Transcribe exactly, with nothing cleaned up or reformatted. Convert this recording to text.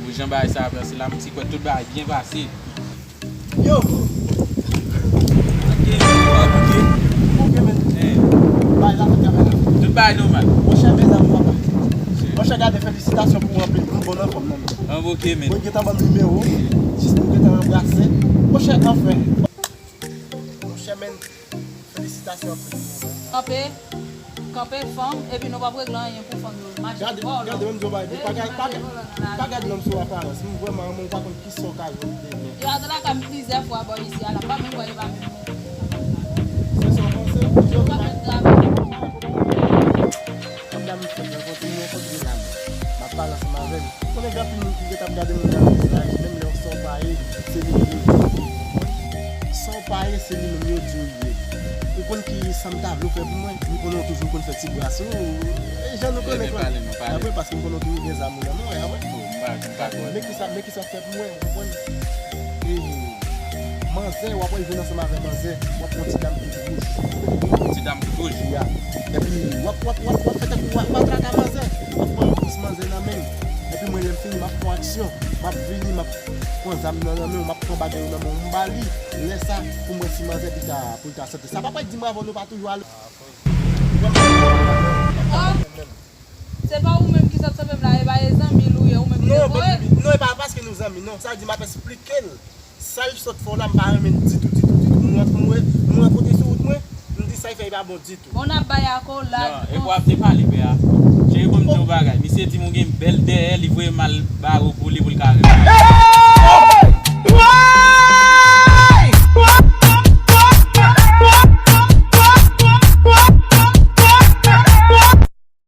Jan bagay sa ap pase la, m ti kwè tout bagay byen pase. Yo! Ok, ok. Ok, men. Bagay la fèt, bagay la fèt. Tout bagay nòmal. Monchè, mezanmi, papa. Monchè, gade, felisitasyon pou anpil grenn, bon anfòm nan men. An ok, men. Mwen gentan ban m nimewo, jis pou gentan anbrase. Monchè, anfen. Monchè, men. Felisitasyon anpil. Kanpe, kanpe fanm, epi nou p ap regle anyen pou fanm yo. Mache vòlò. Gade, gade, menm jan bagay, pa gad, pa gad, pa gad nonm sou aparans. M vrèman, mwen pa konn kisa w ka jwenn demen. Yo ate lakay m plizyè fwa bò isi a la, m pa menm wè yo pa menm. Se sa w panse? Yo pa menm travay. Kòm dam fèt nan kontinye kontinye la, m ap pale ansanm avè l. Konnen gen anpil moun ki gentan ap gade moun nan vizaj, menm lè w sa w pa ye, se li menm yo di w ye. Sa w pa ye, se li menm yo di w ye. Ou konn ki sa m ta vle w fè pou mwen? M konnen w toujou konn fè ti bra sou ou. E jan nou konnen konn. Apre, paske m konnen w toujou gen zam ou nan men w, apre. Men kisa, men kisa w fè pou mwen, ou konprann? E manzè, w ap wè l vin ansanm avè manzè, w ap pran ti dam tout wouj. Ti dam tout wouj? Ya. Epi, w ap, w ap, w ap, w ap fè tankou w ap, w ap traka manzè. W ap pran repons manzè nan men l. Epi mwen, lè m fini, m ap fè yon aksyon. M ap vini, m ap pran zam nan nan men w, m ap pran bagay yo nan men w, m ba li. Lè sa, pou m wè si manzè pita, pou l ta sante. Sa pa pral di m avè w nou pa toujou ale. Ah, se pa ou menm ki sot sanble m la, e pa e zanmi l ou ye, ou menm ki te voye l. Non, e pa paske nou zanmi, non. Sa di m ap esplike l. Sa l sot fè w la, m pa renmen l ditou, ditou, ditou. M rantre, m rantre sou wout mwen, m di sa l fè, e pa bon ditou. Bon, n ap bay akolad. Non, e pou ap te pale, pè a. Cheri, ban m di yon bagay. Misye di m ou gen bèl dèyè, li voye m al bare w pou li, pou l